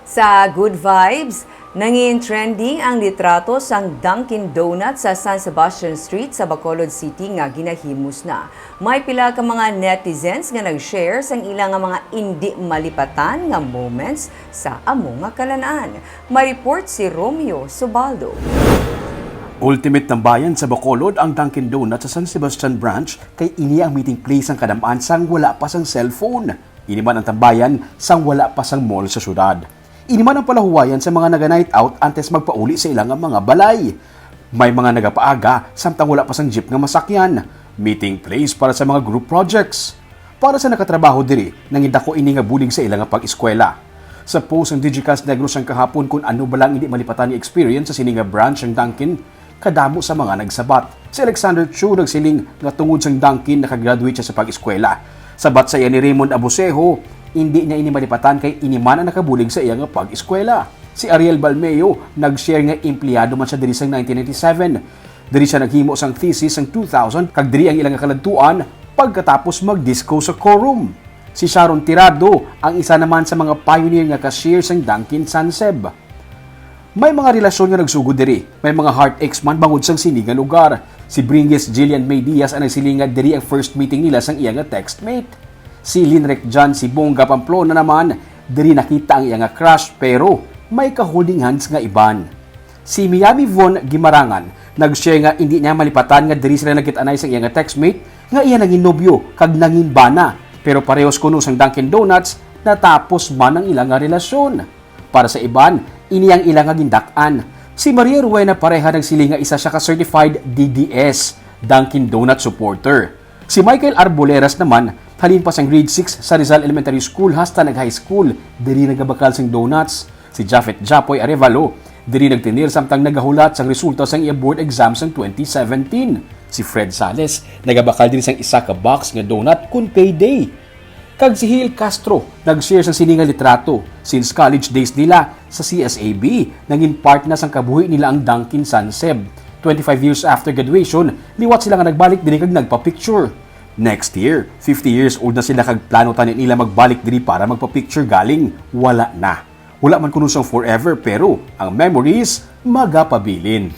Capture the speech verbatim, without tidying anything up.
Sa Good Vibes, nangin trending ang litrato sang Dunkin' Donuts sa San Sebastian Street sa Bacolod City nga ginahimos na. May pila ka mga netizens nga nag-share sang ila nga mga indi malipatan nga moments sa amo nga kalan-an. May report si Romeo Subaldo. Ultimate tambayan sa Bacolod ang Dunkin' Donuts sa San Sebastian Branch, kay ini ang meeting place sang kadam-an sang wala pa sang cellphone. Ini man ang tambayan sang wala pa sang mall sa syudad. Ini man ang palahuwayan sa mga naga-night out antes magpauli sa ila nga mga balay. May mga nagapaaga samtang wala pa sang jeep nga masakyan. Meeting place para sa mga group projects. Para sa nakatrabaho diri, nangidako ini nga bulig sa ila nga pag-eskwela. Sa post sang Digicast Negros sang kahapon kung ano bala ang hindi malipatan nga experience sa sini nga branch sang Dunkin', kadamo sa mga nagsabat. Si Alexander Chu nagsiling nga tungod sang Dunkin' nakagraduate siya sa pag-eskwela. Sabat sa iya ni Raymond Abusejo, hindi niya ini malipatan kay ini man ang nakabulig sa iya nga pag-eskwela. Si Ariel Balmeo nag-share nga empleyado man siya diri sang nineteen ninety-seven. Diri siya naghimo sang thesis sang two thousand kag diri ang ila nga kaladtuan pagkatapos mag-disco sa Corum. Si Sharon Tirado ang isa naman sa mga pioneer nga cashier sang Dunkin' Sanseb. May mga relasyon nga nagsugod diri. May mga heartaches man bangod sang sini nga lugar. Si Bringues Jillian May Diaz ang nagsiling nga diri ang first meeting nila sang iya nga textmate. Si Linrec John Sibonga Pamplona naman, diri nakita ang iya nga crush pero may ka-holding hands nga iban. Si Miami Von Gimarangan nag-share nga indi niya malipatan nga diri sila nagkit-anay sang iya nga textmate nga iya nangin nobyo kag nangin bana, pero parehos kuno sang Dunkin' Donuts natapos man ang ila nga relasyon. Para sa iban, ini ang ila nga gindak-an. Si Maria Rowena Pareja nagsiling nga isa siya ka certified D D S, Dunkin' Donut supporter. Si Michael Arboleras naman, halin pa sang grade six sa Rizal Elementary School hasta nag-high school, diri nagabakal sing donuts. Si Japhet Japoy Arevalo, diri nagtinir samtang nagahulat sang resulta sang iya board exam sang twenty seventeen. Si Fred Sales, nagabakal diri sang isa ka box nga donut kun payday. Kag si Hiel Castro nag-share sang sini nga litrato. Since college days nila sa C S A B, nangin part na sang kabuhi nila ang Dunkin' Sanseb. Twenty-five years after graduation, liwat sila nga nagbalik diri kag nagpa-picture. Next year, fifty years old na sila kag plano tani nila magbalik diri para magpa-picture galing. Wala na. Wala man kuno sang forever, pero ang memories magapabilin.